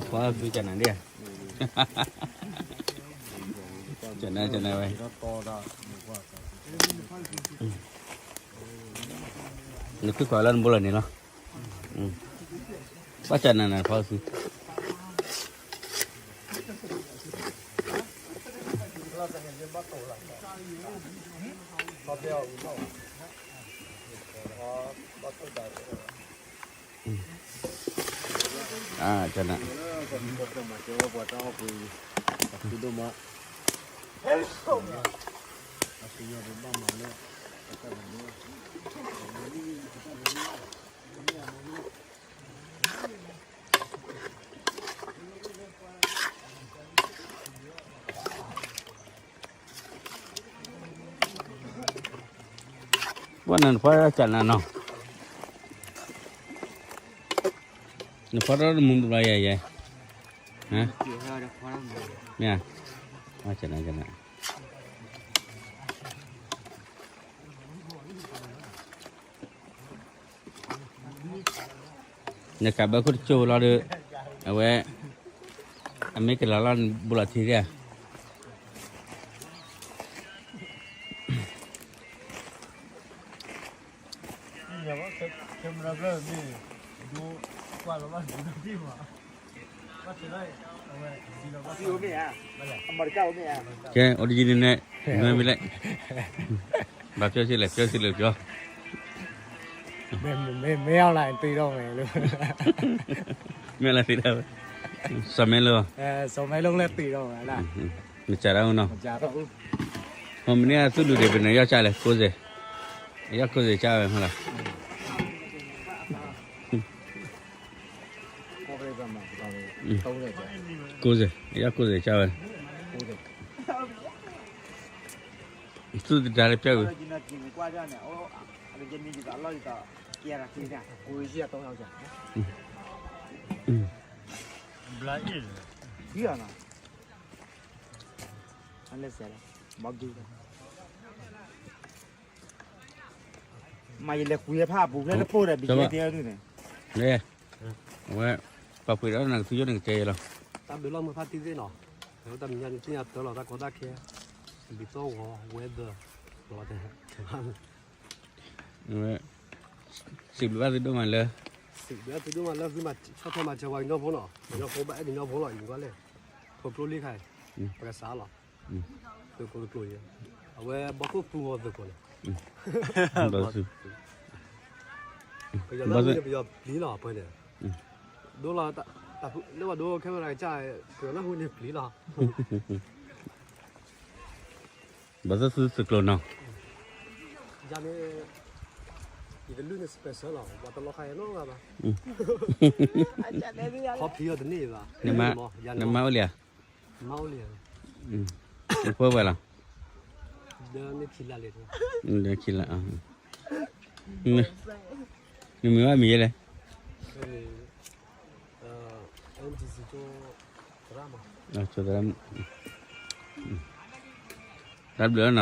ဖီသုကနၤဒ်ဧါ, ကနၤ ကနၤဝဲ, နခုခွးလၢနဘိလီၤန့ၣ်လီၤ, ဘၣ်ကနၤနၤဖီသု ပှၤနၤနဖီကနၤနီၤ, နဖီတၢ်မူတဘျီယဲယဲ, မ့ၢ်, ကနၤ ကနၤ နကးဘၢခိၣ်တကၠိၢ်လီၤဒီး, အဝဲ, အမ့ၢ်ကလၤလီၤနဘိလီၤထံဒ်ဧါ, ကဲ အိၣ်တယံၤန့ၣ်န့ၣ်, နမ့ၢ်လဲၣ်, ဘၣ်ပျီဆံးလဲၣ် ပျီဆံးလဲၣ်ပျီ, မ့ၢ်အီၤလၢသ့ဒၣ်ဝဲ, စီၤမဲလၢ, စီၤမဲလၢသ့ဒၣ်ဝဲ, မစးဒၣ်အူနီၤ, မ့ၢ်န့ၢ်အသူၣ်ဒူၣ်ဒံး ပနယီၢ်ကၢ်လဲၣ် ကိးစ့ၢ်, ယီၢ်ကိးစ့ၢ်ကၢ်ဝဲမ့ၢ်လီၤ ကိးစ့ၢ်, ယီၢ်ကိးစ့ၢ်ကၢ်ဝဲ, သူၣ်တဒါလၢပျီဝဲ, မ့ၢ်ယလဲၤကွံာ်ဖးအပူၤဖျဲၣ်တပိၢ်ဒီး ဘံၣ်ကဲတဲဒုန့ၣ်, အဝဲ, ပှၤပှ့ၤဒီးနကသုယိၣ်န့ၣ်ကတဲယဲလီၤ, တၢ်ဘျုးလီၤမုၢ်ဖါတံၢ်သ့ၣ်နီၤ, တၢ်မညါန့ၣ်သ့ၣ်ညါတၢ်လီၤ တၢ်ကီတၢ်ခဲ, လံာ်သီၣ်ဂီၤ weather, လီၤတဲ, ဝဲ, စံးဘျုးဘၣ်သုဒိၣ်မးလၢ, စံးဘျုးဘၣ်သုဒိၣ်မးလၢသုဆီၣ်ထွဲမၤစၢၤပှၤကညီဖိနီၤ, ပှၤကညီဖိဘၣ်အဲၣ်ကညီဖိလီၤ ယံၤကွၢ်လဲၣ်, ဖိကျိလံခါအံၤ, ပကစးလီၤ, သုးကိးတကျိၤအံၤ, အဝဲဘီခိၣ်သူဂီၤသုးကိးန့ၣ်, ပယီၤလၢအဝံၤန့ၣ် ပယီၤပျံၤလီၤ အပှဲၤန့ၣ်, ဒိလီၤ, လၢပှၤဒိခဲမရၤကစၢ်, ပယီၤလၢအဝံၤန့ၣ်ပျံၤလီၤ ဘၣ်သ့ၣ်သုသုးကျိၤနီၤ, ယၤန့ၣ်, ယတလုၢ်န့ၣ် special လီၤ, ပှၤတလီၤခါယၤနီတဂၤဘၣ်, ခီဖံးအီၤတန့ၢ်ဘၣ်, နမါအိၣ်လံဧါ, မါအိၣ်လံဧါ, နဖိဝဲလီၤ, လၢခံလါလံ, လၢခံလါ, နမံၤဘၣ်မံၤယဲလဲၣ်, တၢ်ဘျုးလီၤနီၤ